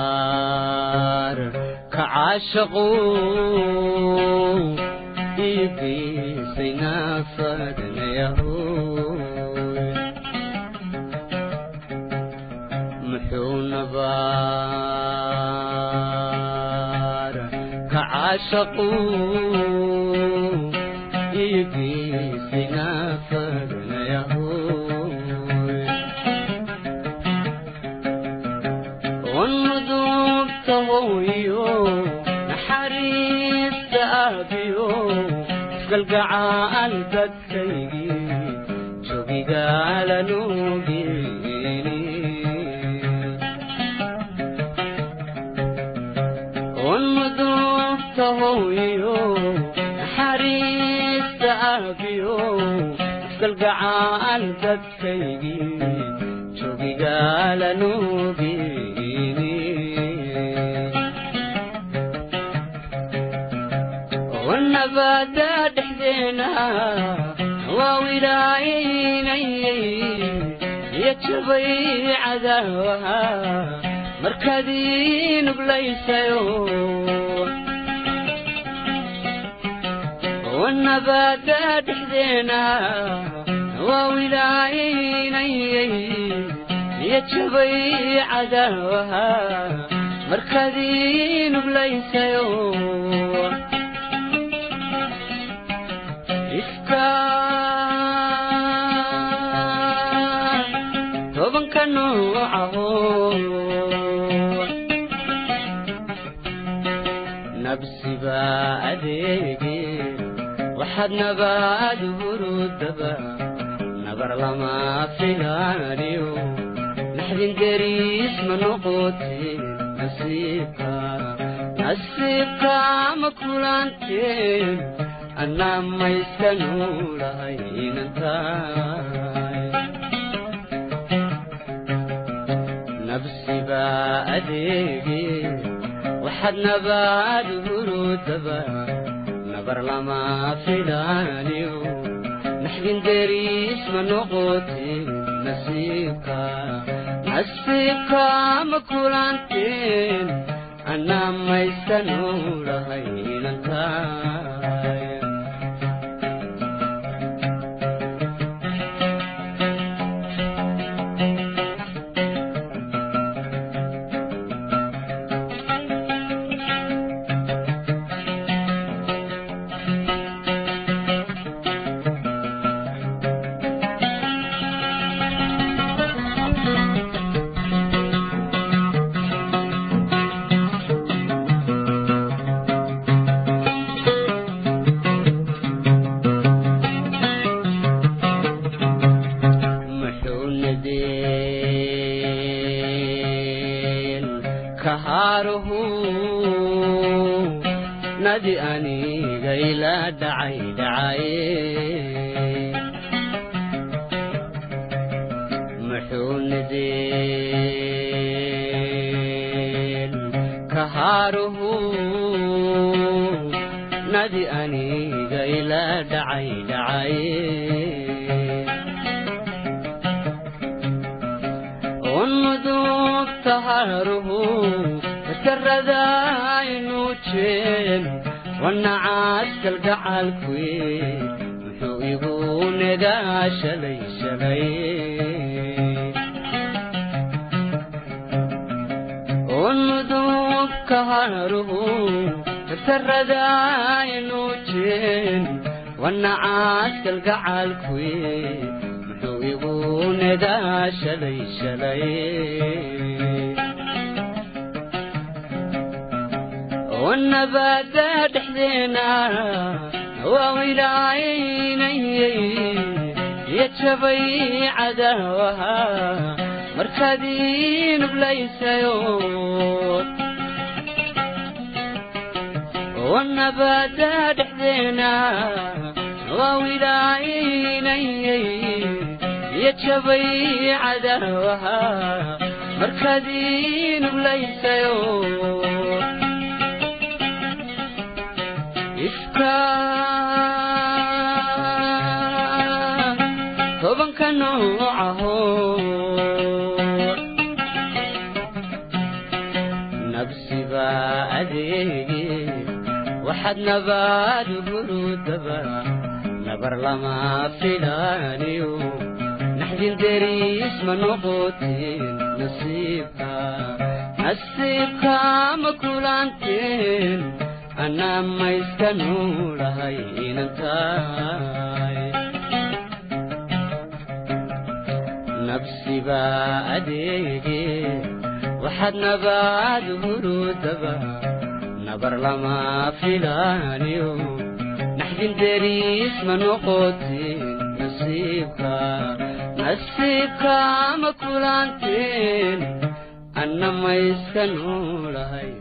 Nabaar ka caashaqu iigiisay naafadnayahu muxuu nabaar ka caashaqu iigiisay naafadnayahu naxariista aabiyo isgalgacaal dadkaygii jogigaalanugeeni onmuduubtahoyo naxariista aabiyo isgalgacaal dadkaygii jogigaalanugeeni والنبادة دحدينا واولايني يتبي عذاوها مركزين بليسيو والنبادة دحدينا واولايني يتبي عذاوها مركزين بليسيو tobanka noocaho nabsiba adeege waxaad nabaad hurudaba nabar lama filaaniyo naxdin deriis ma noqoteen nasiibka nasiibka ma kulanteen أنا ما يستنوا لهينتاي نفسي بأديقي وحدنا بعد هرودبا نبر لما فلانيو نحن دريس ما نقوتي نسيبك نسيبك مكولانتين أنا ما يستنوا لهينتاي nadi aniga ila dhacay dhacay muxuu nadeen kahaaruhu nadi aniga ila dhacay dhacay unudub taharuhu karadaynuujeen wanacaas kalgacalkuye muxuu igu negaa shalay shalay unudub kaharuhu karadaynuujeen wanacaas kalgacalkuye muxuu igu negaa shalay shalay والنبادة دحدينا وولايني يتبي عداوها مركزين بليسيو والنبادة دحدينا وولايني يتبي عداوها مركزين بليسيو ifka tobanka noocaho Waxaad nabaad hurudaba nabar lama filaaniyo, naxdin deriis ma noqoteen. Nasiibka, nasiibka ma kulanteen, anaa mayska nuulahay inantaay. Nabsibaa adeege, waxaad nabaad hurudaba nabar lama filaaniyo, naxdin deriis ma noqoteen. Nasiibka, nasiibka ma kulanteen, anna mayska nuulahay.